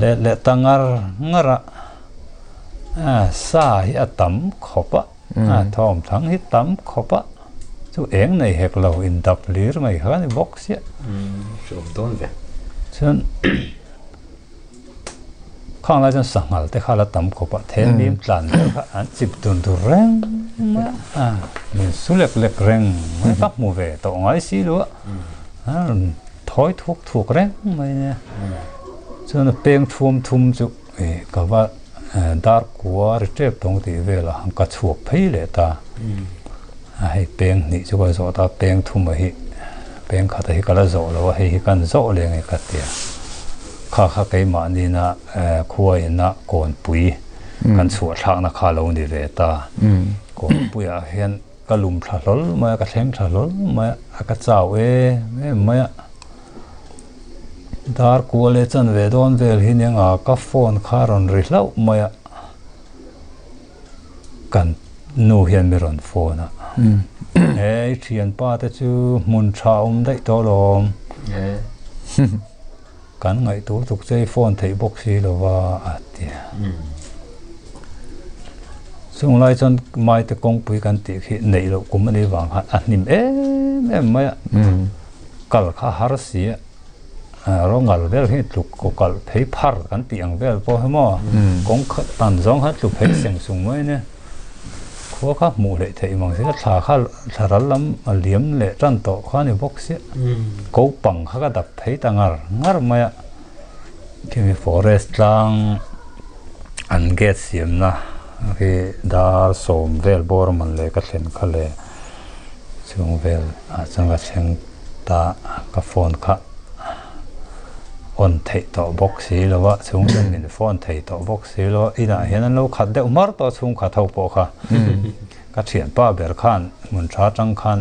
let leh ta ngar ngar a, sa hi a tam khawp a. A thawm thang hi tam khawp a, chu eng nei hek lo in dap hlir mai kha a ni bawk sia. Hreawm dawn ve. Chuan khang lai chuan sanghal te kha la tam khawp a, then mim tlan vel kha an chip dun dur reng mai a, min su lek lek reng mai ka hmu ve tawh ngai si lo a, a rawn thawi thuk thuk reng mai nia. Chuan a peng thuam thum chu. Ka va dar kua ri tep tawng tih velah ka chhuak phei leh ta. Hei peng hnih chu ka zawh ta, peng thuma hi peng khata hi ka la zawh lo a, hei hi kan zawh leh nge ka tia. Kha kha keimah nina khua ina kawnpui kan chhuah thlakna kha lo ni ve ta. Kawnpuiah hian ka lum thla hlawl mai a, ka thleng thla hlawl mai a, ka chau em em mai a. Dar kual leh chan ve dawn vel hi nia nga ka phone kha a rawn ri hlauh mai a, kan nu hian mi rawn phone a, he i thianpa te chu hmun tha awm daih tawh alawm, kan ngaihtuah tuk che i phone theih bawk si lo va a ti a. Chung lai chuan maite kawngpui kan tih khi neih loh kum a nih vang khan a hnim em em mai a. Kal kha har si a, rawng vel hi tluk kaw kal phei phar kan tih ang vel pawh hi maw, kawng tan zawng kha tlu phei seng sung mai nia. Khua kha hmuh hleih theih mang si a, thla kha thla ral lam a liam leh tan tawh kha a ni bawk sia. Ko pang kha ka dap phei ta ngar ngar mai a, khimi forest tlang an gate siamna khi dar sawm vel bawr man leh ka thlen kha le. Chung vel ah chuan ka thleng ta ka phone kha on theih tawh bawk si lo a chhung chuan min phone thei tawh bawk si lo a inah hian an lo khat deuh mar tawh chhung khat ho pawh kha ka thianpa ber khan hmun tha tang khan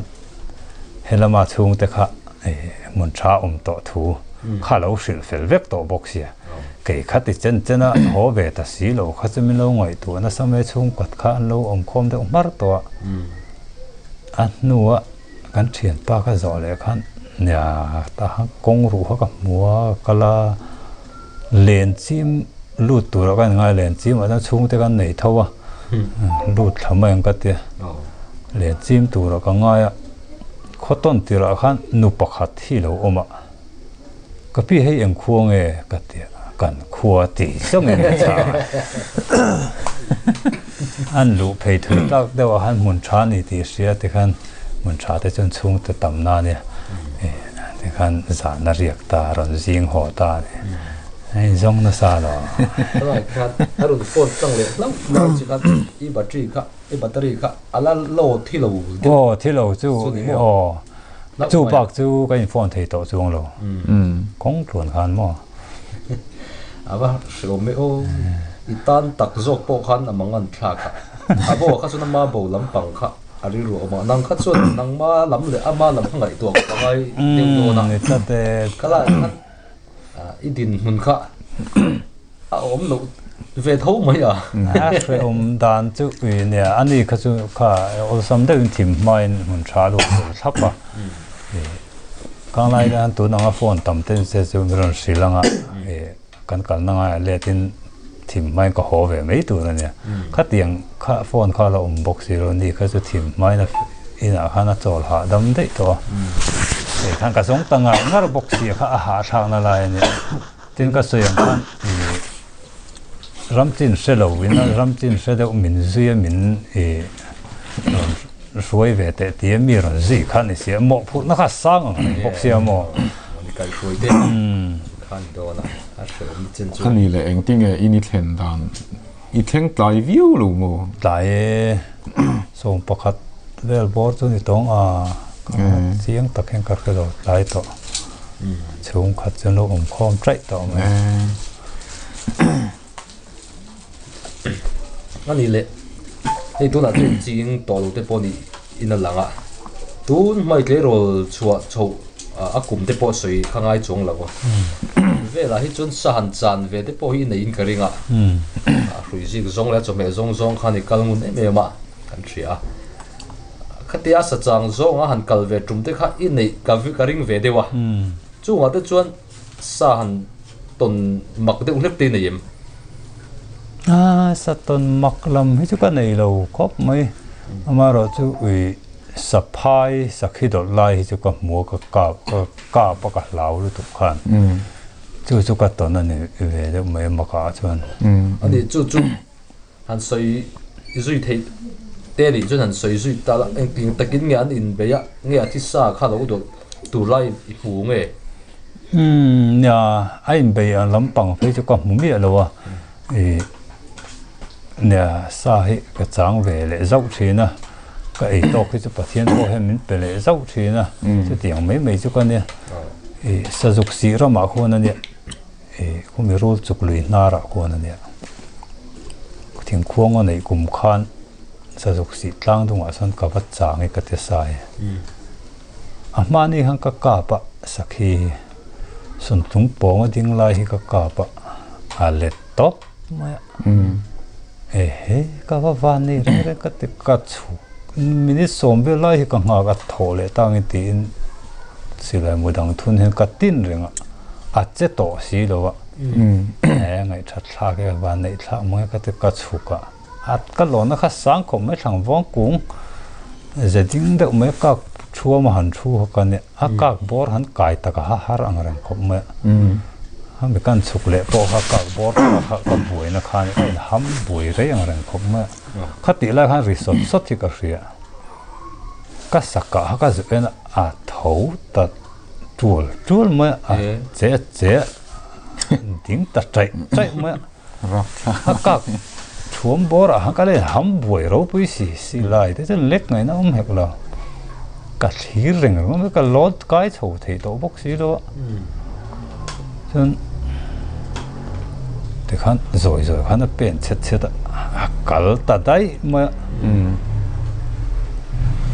helama chhungte kha hmun tha awm tawh thu kha lo hrilh fel vek tawh bawk sia kei kha ti chen chen a haw ve ta si lo kha chu min lo ngaihtuah nasa mai chhungkhat kha an lo awm khawm deuh hmar tawh a. A hnua kan thianpa ka zawh leh khan nia ta kawng ruh kha ka hmu a ka kal a len chim lut tura ka inngai len chim ah chuan chhungte kan nei tho a lut thla mai ang ka tia len chim tura ka ngai a khaw tawn tirah khan nu pakhat hi lo awm a ka pi hei eng khua nge ka tia kan khua ti zawng in ka chhang a an luh phei thui tak deuh ah khan hmun tha a ni tih hria tikhan hmun tha te chuan chhungte tam na ania tikhan zan a riak ta a rawn zing haw ta a ni a inzawng nasa lo. Tunah khan a rawn phone tlang leh hlauh mai chu khan i battery kha i battery kha a la low thi lo deuh aw thi lo chu aw. Chu bak chu ka in phone thei tawh chuang lo. Kawng tluan khan maw. A va hreawm e aw. I tan tak zawk pawh khan a mangan thlak a. A bo ah kha chuan ama bo lampang kha a rilru a awm a. Nang kha chuan nangma lam leh ama lam kha ngaihtuah ka pangai deuh dawn a. Ka lai khan I dinhmun kha a awm loh ve tho mai a. A hrehawm dan chu ui nia, ani kha chu kha awlsam deuhin thim hmain hmun tha luh tur thlap a. Khang lai hian tun anga phone tam te se chu min rawn hrilh anga kan kalna ngaiah letin thim hmain ka haw ve mai tur a nia. Khatiang kha phone kha la awm bawk si lo ni kha chu thim hmain a inah khan a chawl hahdam daih tawh a. Hei khan ka zawng ta ngar ngar bawk si a kha a hahthlakna lai a nia. Tin ka sawi ang khan ih ram chin hre lo in a ram chin hre deuh min zui a min ih rawn hruai ve teh tia mi rawn zui kha a ni si a mawhphurhna kha a sang ang reng bawk sia maw. Khani leh engtinge in i thlen dan i thleng tlai viau lo maw? Tlai e, 11 vel bawr chu ni tawng a, chiang tak hian ka hre lo tlai tawh. Chhungkhat chu an lo awm khawm chaih tawh mai. A ni leh, hei tunah chuan ching tawh lo te pawh ni in a lang a. Tun hmai tleirawl chhuah chhoh a kum te pawh sawi kha ngai chuang lo a. Velah hi chuan sa han chan ve te pawh hi i neiin ka ring a. A hrui zik zawng leh a chawhmeh zawng zawng khan i kal ngun em em a kan hria a. Khatia sa chang zawnga han kal ve tum te kha i neih ka ka ring ve deuh a. Chungah te chuan sa han tawn mak deuh hlek te i nei em? A, sa tawn mak lam hi chu ka nei lo khawp mai. Amaherawhchu ui Saphai sakhi dawlh lai hi chu ka hmu a, ka kap ka kap a ka hlau lutuk khan chu chu ka tawn a ni ve deuh mai a makah chuan. A ni chu chu han sawi zui theih te nih chuan han sawi zui ta la, engtin takin nge an inbeih a, nge a thisa kha lo dawlh tur lai i hmu nge? Umm nia, a inbeih ang lampang phei chu ka hmu miah lo a, ih nia sa hi ka chang ve leh zauh thin a. Ka ei tawk hi chu Pathian pawh hian min pe leh zauh thin a, chutiang mai mai chu ka nia. Ih sazuk sih ramah khuan a nia, ih khumi rul chuk lui hnarah khuan a nia. Thingkhuang a neih kum khan sazuk sih tlang dungah chuan ka va chang i ka ti sai. A hmani khan ka kap a sakhi hi, suntung pawng a ding lai hi ka kap a, a let tawp mai a. Ehe ka va van nei reng reng ka ti ka chhuk minute sawm vel lai hi ka nghak a thawh leh tangin tiin silai mu dang thun hian ka tin reng a a che tawh si lo a he ngaihthat thlak e van neih thlak mai ka ti ka chhuk a a ka lawna kha sang khawp mai thlang vawng kung ze ding deuh mai kak thuam a han thu hawk a nia a kak bawr han kai tak a ha har ang reng khawp mai a hemi kan chhuk leh pawh kha kak bawr kha kha ka buaina khan a in ham buai rei ang reng khawp mai a khatih lai khan ri sawt sawt hi ka hria ka sakah kha ka zuk en a a tho ta tual tual mai a che che ding ta chaih chaih mai a a kak thuam bawr ah khan ka la in ham buai ropui si si lai te chuan lek ngaihna awm hek lo ka thlir reng reng a ka load kai chho thei tawh bawk si lo a chuan tikhan zawi zawi khan a pen chhet chhet a a kal ta daih mai a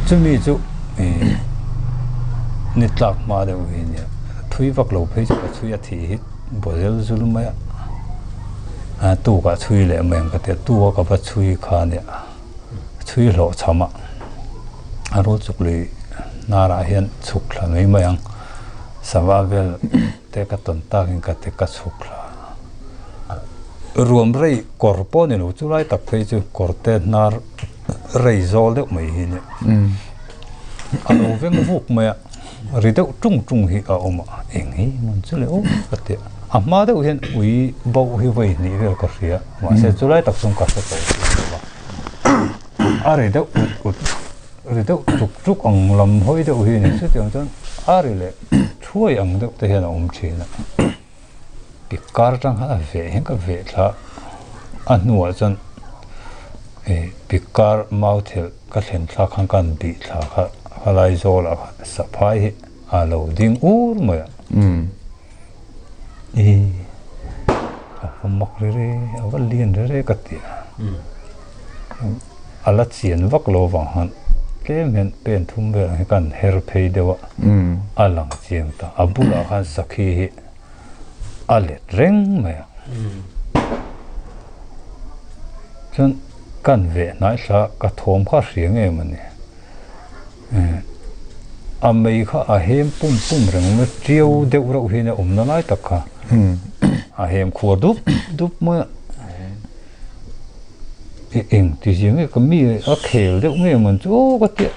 chumi chu ih ni tlak hma deuh hi nia thui vak lo phei chu ka chhui a thi hi. Bawzel zul mai a, a tukah chhui leh mai ang ka ti a, tu a ka va chhui kha a nia, chhui hlawh chham a, a rul chuk lui hnarah hian chhuk thla mai mai ang, sava vel te ka tawn takin ka ti ka chhuk thla a, ruam rei kawr pawh a ni lo, chulai tak phei chu kawr te hnar rei zawl deuh mai hi a nia, a lo veng vuk mai a. Ri deuh tung tung hi a awm a, eng hi man chu le aw ka ti a, a hma deuh hian ui bauh hi vawi hnih vel ka hria, mahse chulai tak chuan ka hre tawh si lo va, a ri deuh ut ut, ri deuh tuk tuk ang lam hawi deuh hi a ni, chutiang chuan a ri leh thuai ang deuh te hian a awm thin a, pikkar atang khan a veh hian ka veh thla a, a hnuah chuan ih pikkar mau thelh. Ka thlen thlak khan kan bih thla kha khalai zawlah khan saphai hi a lo ding ur mai a. I a va mak re re a va lian re re ka ti a. A la chian vak lo vang khan tlem hian pen thum vel ang hi kan her phei deuh a, a lang chiang ta. A bulah khan sakhi hi a let reng mai a. Chuan kan veh hnaih thla ka thawm kha hria nge maw ni a mei kha a hem pum pum reng mai tiau deuh reuh hian a awmna lai tak kha a hem khuar dup dup mai a eng ti zia nge ka mi a khel deuh nge maw chu aw ka tia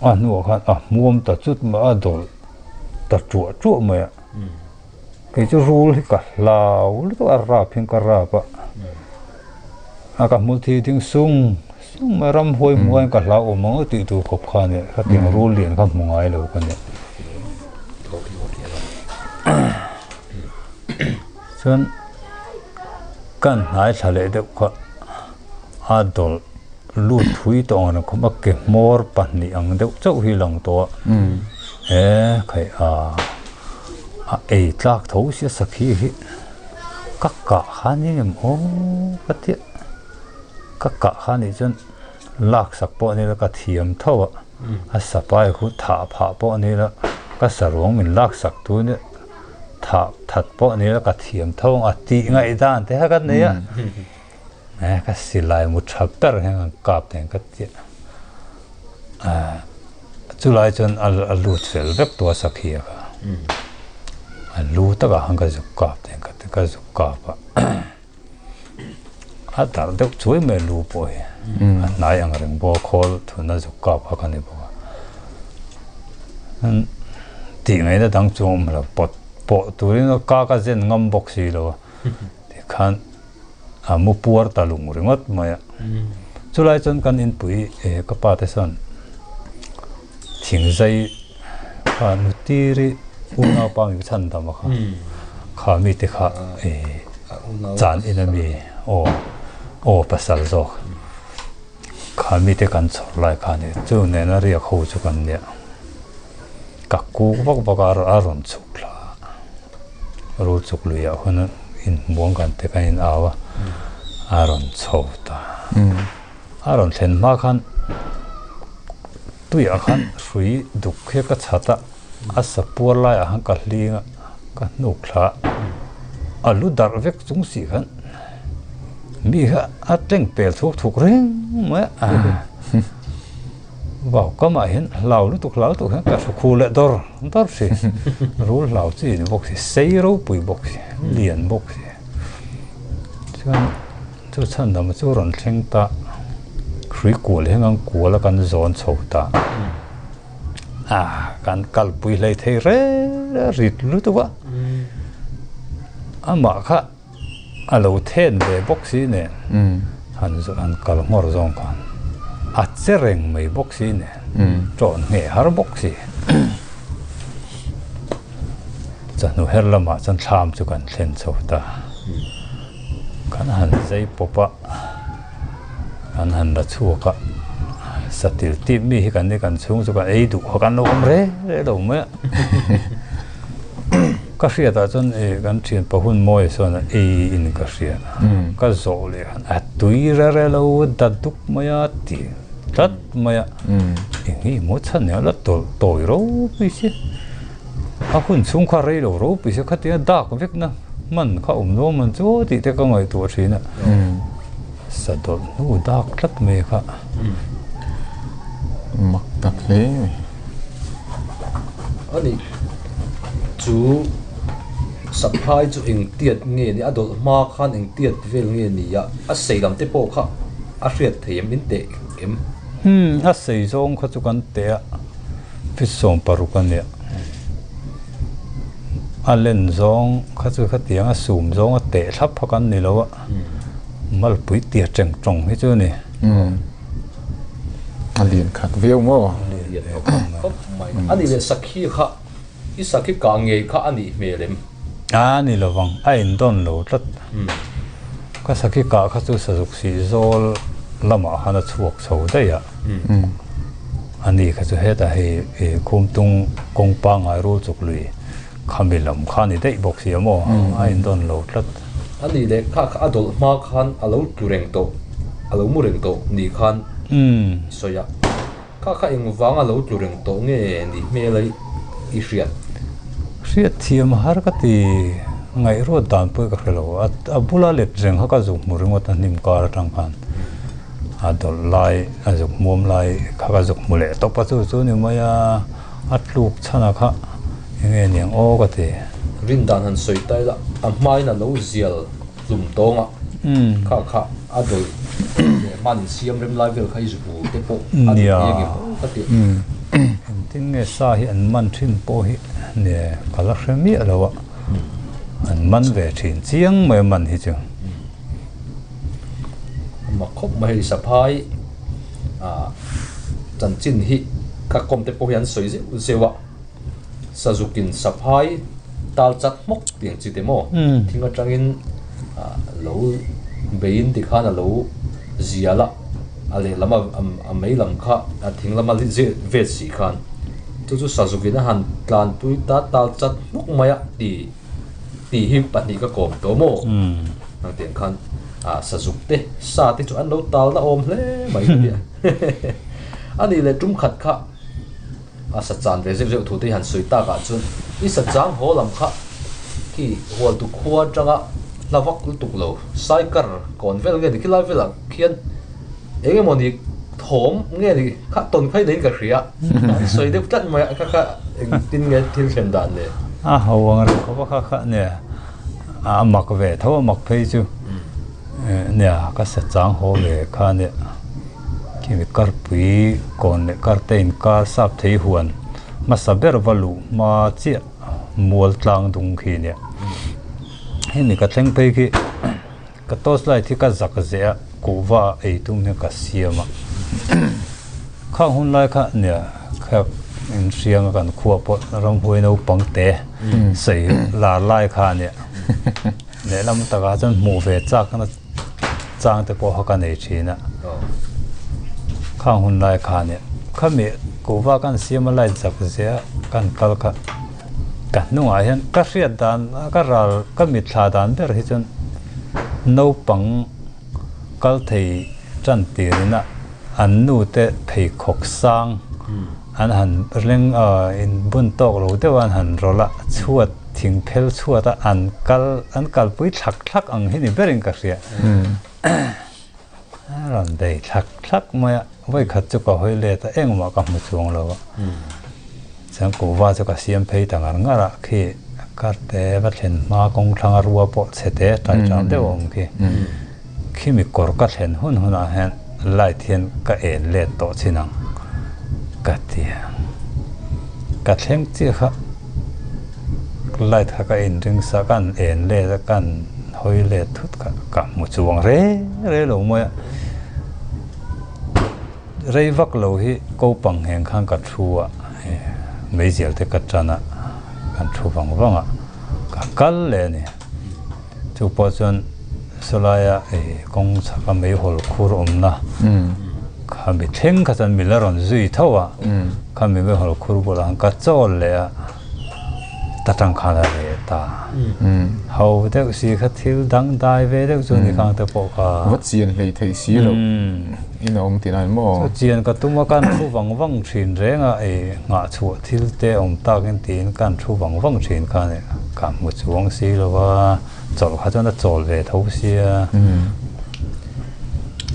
a hnuah khan a hmuam ta chut mai a dawlh ta tuah tuah mai a. Kei chu rul hi ka hlau lutuk a rap hian ka rap a, a ka hmul thi ding sung sung mai ramhuai hmuh aiin ka hlau awm ang tih tur khawp kha a nia khatiang rul lian kha hmu ngai lo ka nia. Chuan kan hnai thla leh deuh kha a dawlh lut thui tawh ang reng khawp a ke hmawr pahnih ang deuh chauh hi lang tawh a he khaih a a ei tlak tho sia sakhi hi ka kah kha ni em aw ka tia ka kah kha nih chuan lak sak pawh a ni lo ka thiam tho a. A sapai khu thah phah pawh ni la ka saruang min lak sak tu nia thah that pawh ni la ka thiam tho ang a tih ngaih dan te kha kan nei a. Ka silai mu tha ber hian kan kap thei ka ti a. Chulai chuan a lut fel vek tawh a sakhi a kha. A lu takah khan ka zuk kap thei ka ti ka zuk kap a. A darh deuh chuai mai a lu pawh hi. A hnai ang reng bawk a khawl thun a zuk kap kha ka ni bawk a. Tih ngaihna dang chu a awm lo pawt pawh turin ka ka zen ngam bawk si lo a. Tikhan a mu puar ta lung ringawt mai a. Chulai chuan kan inpui ka pa te sawn thingzai kha nutiri unaupa mi chhan dam a kha kha mi te kha chan in a mi aw aw pasal zawk kha mi te kan chhawr lai kha ni chu nena riak ho chu kan nia ka kuk vak vak a a rawn chhuk thla a. Rul chuk luiah hun inhmuang kan te kan in au a, a rawn chho ta. A rawn thlen hma khan tuiah khan hrui duk hi ka chhat a, a sa puar laiah khan ka hling a, ka hnuk thla a, a lu darh vek chung si khan mi kha a tleng pel thuk thuk reng mai a. Vau kamah hian hlau lutuk hlau lutuk hian ka hru khu leh dawr dawr si rul hlau chi ni bawk si sei ropui bawk si lian bawk si chuan chu chhan dam chu rawn thleng ta hrui kual hian kan kual a kan zawn chho ta a kan kalpui hlei thei reng rit lutuk a amah kha. A lo then ve bawk si nen han han kal nghawr zawng khan a che reng mai bawk si nen ṭawn ngheh har bawk si. Chawhnu her lamah chuan thlam chu kan thlen chho ta. Kan han zai pawp a, kan han la chhuak a, satil tip mi hi kan ni kan chhung chu kan ei duh kha kan lo awm reng reng lo mai a. Ka hriatah chuan eh kan thian pahun mawi chuan ei in ka hria ka zawh leh khan a tui rere lo dat duk mai a ti tlat mai a eng hi maw chhan nia la tawlh tawi ropui si a hun chhung kha rei lo ropui si khatia dak vek na hman kha awm lo man chu tih te ka ngaihtuah thin a sadawlh hnu dak tlat mai kha. Mak tak hle mai. A nih chu saphai chu eng tiat nge ni a dawlh hma khan eng tiat vel nge ni a a sei lam te pawh kha a hriat thei em in teh em? Hmm a sei zawng kha chu kan teh a feet 16 a nia a len zawng kha chu khatiang a sum zawng a teh thlap kha kan ni lo a malpui tia teng tawng hi chu a ni. A lian khat viau maw? Lian khawp mai. A nih leh sakhi kha, i sakhi kah ngei kha a nih hmel em? A ni lovang, a indawn lo tlat. Ka sakhi kah kha chu sazuk sih zawl lamah khan a chhuak chho daih a. A ni kha chu hetah hei Khumtung kawng pangngai rul chuk lui khami lam kha a ni daih bawk si a maw? A indawn lo tlat. A nih leh kha kha a dawlh hma khan a lo tlu reng tawh, a lo mu reng tawh ni khan sawi a, kha kha engvang a lo tlu reng tawh nge ni hmel a i hriat? Hriat thiam har ka ti, ngaihruat dan pawh ka hre lo, a bula let reng kha ka zuk hmu ringawt a hnim kar atang khan a dawlh lai a zuk hmuam lai kha ka zuk hmu leh tawp a chu chu ni mai a, a tluk chhan a kha enge niang aw ka ti. Rin dan han sawi ta ila a hmain a lo zial hlum tawng a, kha kha a dawlh leh hman insiam rem lai vel kha i zubu te pawh a ni thei angem aw ka ti. Engtin nge sa hi an man thin pawh hi ne ka la hre miah lo a, an man ve thin chiang mai a man hi chu. Mak khawp mai hei saphai chanchin hi ka kawm te pawh hi an sawi zeuh zeuh a. Sazukin saphai tal chat hmawk tiang chi te maw thing atangin lo beiin tikhan a lo zial a, a lehlam a mei lam kha a thing lama vet si khan chu chu sazukin a han tlanpui ta tal chat hmawk mai a ti tih hi pahnih ka kawm tawh maw ang tiang khan sazuk te sa te chu an lo tal na awm hle mai ka tia. A nih leh tum khat kha a sa chan ve zeuh zeuh thu te hi han sawi tak ah chuan i sa chang haw lam kha khi hualtu khua atanga hla vak lutuk lo saikar kawn vel nge ni khilai velah khian eng emaw ni thawm nge ni kha tawn phei niin ka hria an sawi deuh tlat mai a kha kha engtin nge thil thlen dan le. A ho ang reng khawp a kha kha nia a mak ve tho a mak phei chu nia ka sa chang haw ve kha nia. Khimi karpui kawn leh karte inkar sap thei huan hmasa ber va luh hma chiah mual tlang dung khi nia. Hemi ka thleng phei khi ka torch light hi ka zak zeh a kuhva ei tum hian ka siam a. Khang hun lai kha nia khak inhriang a kan khua pawh ramhuai naupang te sawi lar lai kha nia. Lehlam takah chuan hmuh ve chak na chang te pawh kha ka nei thin a. Khang hun lai khan e khami kuhva kan siam a light zak zia kan kal kha ka hnungah hian ka hriat dan ka ral ka mitthla dan ber hi chuan naupang kal thei tan tirina an nu te pheikhawk sang an han leng in bun tawk lo deuh a an han rawlh a chhuat thing phel chhuat a an kal an kalpui thlak thlak ang hi ni berin ka hria a rawn bei thlak thlak mai a vawikhat chu ka hawi let a engmah ka hmu chuang lo a chuan kuhva chu ka siam phei ta ngar ngar a khi karte va thlen hma kawng thlanga rua pawh chhe te tai ṭam deuh a awm khi. Khimi kawr ka thlen hun hunah hian light hian ka en let tawh chin ang ka ti a. Ka thleng chiah kha light kha ka inring sa ka han en let a ka han hawi let thut kha ka hmu chuang re re lo mai a. Rei vak lo hi kopang ngheng khan ka thu a, meizial te ka tan a, kan thu vang vang a, ka kal leh a ni. Chu pawh chuan sawlaia kawng chhaka meihawl khur awmna kha mi thleng kha chuan mi la rawn zui tho a, kha mi meihawl khur bulah khan ka chawl leh a, ta tang khan a reh ta. Ho deuh si kha thil dang dai ve deuh chu ni khang te pawh kha. Va chian hlei theih si loh in a awm tih lai maw? Chu chian ka tum a, kan thu vang vang thin reng a, nghah chhuah thil te awm takin tiin kan thu vang vang thin kha a ni. Ka hmu chuang si lo va, chawlh kha chuan a chawl ve tho sia.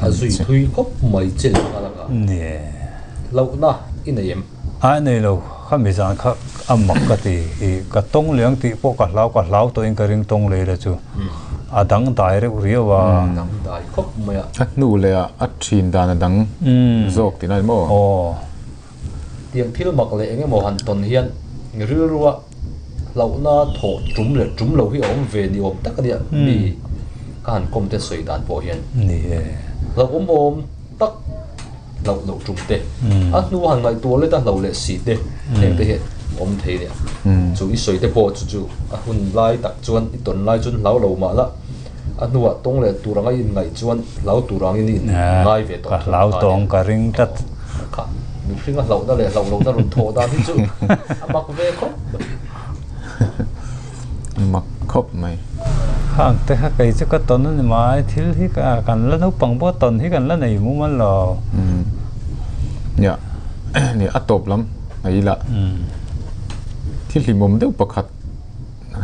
A zui thui khawp mai che a laka. Ni. Hlauhna i nei em? A nei lo, kha mi zan kha a mak ka ti. I ka tawng leh ang tih pawh ka hlau, ka hlau tawhin ka ring tawng leh la chu. A dang dai reuh riau a. Dang dai khawp mai a. A hnu leh a a thin dan a dang zawk tih lai maw? Aw. Tiang thil mak leh eng emaw han tawn hian rilrua hlauhna thawh tum leh tum lo hi a awm ve ni awm tak a nia mi ka han kawm te sawi dan pawh hian. Ni e. Hlauhawm awm tak hlauh loh tum te a hnu a han ngaihtuah let a hlauh leh si te heng te hi awm thei nia. Chu i sawi te pawh chu chu a hun lai tak chuan i tawn lai chuan hlau lo mah la a hnuah tawng leh tur anga i inngaih chuan hlau tur angin i inngai ve tawh Ka hlau tawng ka ring tlat. Kha mihring a hlauhna leh hlauh lohna rawn thawh dan hi chu a mak ve khawp mai. Mak khawp mai. Khang te kha kei chu ka tawn a ni mai, thil hi kan la naupang pawh tawn hi kan la nei mumal lo. Nia, nia a tawp lam a ila. Thil hlimawm deuh pakhat.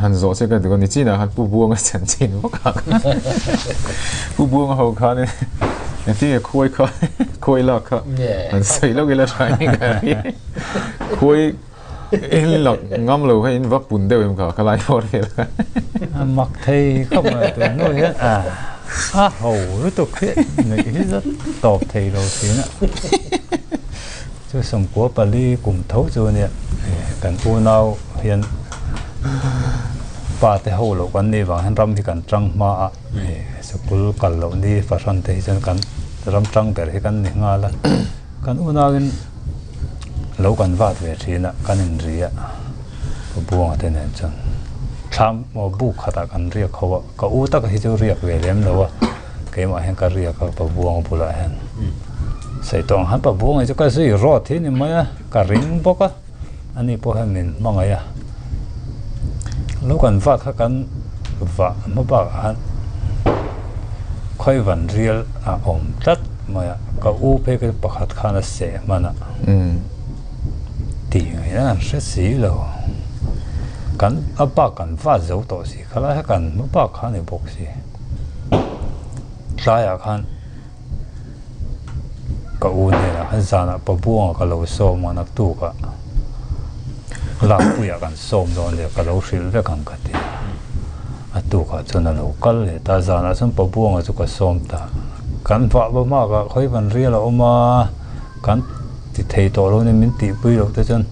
Han zawh che ka duh a ni chinah khan Pu Buanga chanchin vak a Pu Buanga ho khan engtin nge khuai kha khuai lak kha an sawi lawk ila tha in ka ri khuai in lak ngam lo kha in va pun deuh em kha ka lai pawh vel kha a mak thei khawp mai tun hnu hian a a ho lutuk hi nuih hi zat tawp thei lo thin a Chu sawmkua pali kum tho chu ania kan unau hian pa te ho loh kan nih vang hian ram hi kan tang hma a, sikul kal loh ni fahran te hi chuan kan ram tang ber hi kan ni nghal a, kan unauin lo kan vat ve thin a, kan inri a, ka buanga te nen chuan thlam maw buk khatah kan riak ho a, ka u taka hi chu riak ve lem lo a. Keimah hian ka riak a pabuang bulah hian sawi tawh ang khan pabuang hi chu ka zui rawt hi ni mai a ka ring bawk a ani pawh hian min hmangaih a lo kan vak kha kan vah hma bakah khan khawi van rial a awm tlat. mai a, ka u phei kha chu pakhat khan a seh hman a, tih ngaihna kan hre si lo, kan a bak kan vat zo tawh si khalai kha kan hma bak kha a ni bawk si, tlaiah khan ka u hnenah khan zanah pabuanga ka lo sawm a naktukah lakpuiah kan sawm dawn nia ka lo hrilh vek ang ka ti a, a tukah chuan a lo kal leh ta zanah chuan pabuanga chu ka sawm ta kan vah va hmak ah khawi van rial a awm a kan ti thei tawh lo nia min tihpui loh te chuan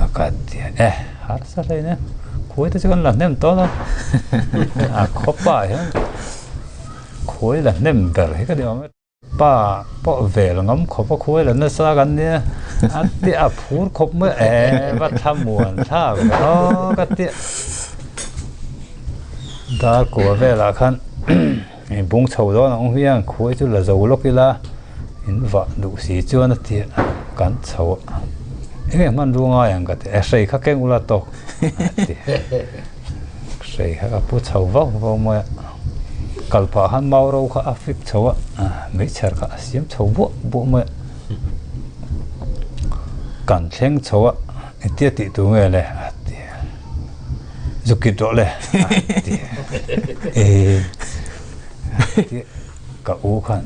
a ka ti a e harsa hle nia khuai te chu kan la hnem tawh lo a khawpa hian. Khuai la hnem ber hi ka ni awm e. Pa pawh vel ngam khawp a khuai la nasa kan nia a ti a phur khawp mai e va thlamuan thlak ve aw ka ti dar kua velah khan bung chho dawn ang hian khuai chu la zo lawk ila in vah duh si chuan a ti a kan chho a enge hmanrua ngai ang ka ti e hrei kha keng ula tawk a ti. Hrei kha ka pu chho vauh vauh mai a, kal pah khan mau ro kha a fik chho a, meichher kha a siam chho buah buah mai a, kan thleng chho a, engtia tih tur nge le a ti a, zu kit rawh le a ti a, e ka u khan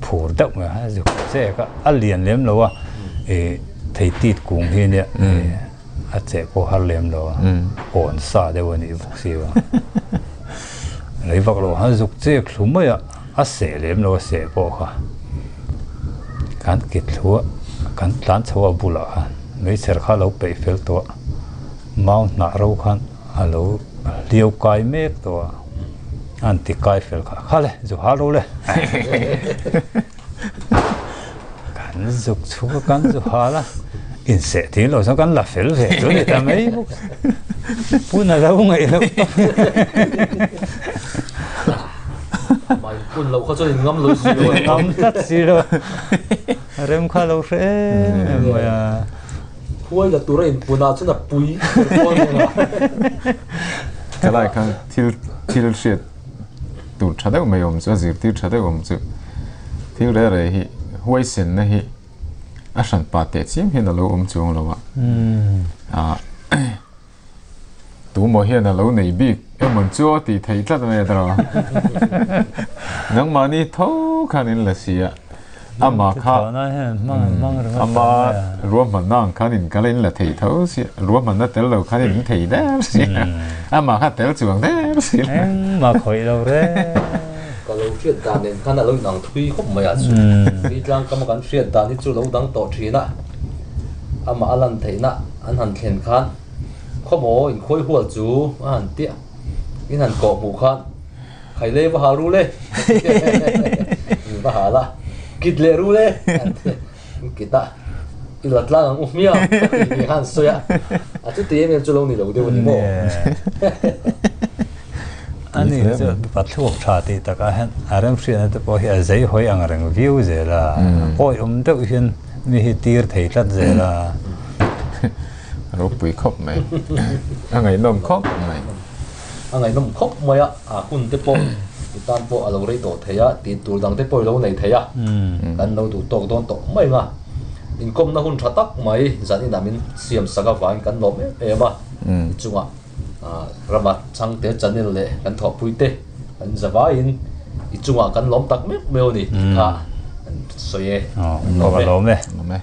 phur deuh mai a, zu kit che kha a lian lem lo a, e thei tit kung hi nia. A cheh pawh har lem lo a, awn sa deuh a nih bawk si a. Lei vak lo han zuk chek thlu mai a, a seh lem lo a seh pawh kha. Kan kit thlu a, kan tlan chho a bulah khan meichher kha a lo peih fel tawh a, mau hnah ro khan a lo hliau kai mek tawh a, a han ti kai fel kha, kha le zu hal ro le. Kan zuk chhuk a, kan zu hal a, inseh tir lo chuan kan la fel ve chu ni ta mai bawk. Pun a lo ngaih loh tawp. Mai pun loh kha chuan in ngam lo si lo. Ngam tlat si lo. Rem kha lo hre em em mai a. Khuai la tura in punah chuan a pui ber pawl mai a. Ka lai khan thil thil hriat tur tha deuh mai awm chu a zirtir tha deuh awm chu. Thil reh reh hi huaisenna hi a hran pah teh chiam hian a lo awm chuang lo a. Tumaw hian a lo nei bik emawn chu aw tih theih tlat mai a tawh. Nangmahni tho khan in la si a, amah kha ama ruahmanna ang khan in kal in la thei tho si a, ruahmanna tel lo khan in thei der si a, amah kha tel chuang der si a. Engmah khawih lo reng. Ka lo hriat dan nen khan a lo inang thui khawp mai ah chu. Mi tlangkam a kan hriat dan hi chu lo dang tawh thin a, amah a lan theihna an han thlen khan khawmaw inkhawi hual chu a han tia in han kawh hmuh khan Khailei va hal ru le in va hal a, kit leh ru le an ti in kit a, i la tlang ang u hmiang tih ni khan sawi a, a chuti em em chu lo ni lo deuh a ni maw? A ni chu pathluk tha tih takah hian a remhriatna te pawh hi a zei hawi ang reng viau zel a, awihawm deuh hian mi hi tir thei tlat zel a. Ropui khawp mai, a ngaihnawm khawp mai. A ngaihnawm khawp mai a, a hun te pawh i tan pawh a lo rei tawh thei a, tih tur dang te pawh i lo nei thei a, kan lo duh tawk dawn tawh mai ang a. Inkawmna hun tha tak mai zan inah min siam sak avangin kan lawm em em a, i chungah rama chhangte channel leh kan thawhpui te kan zavaiin i chungah kan lawm tak meuh meuh a ni tih kha kan sawi e. Aw, lawm e. Lawm e.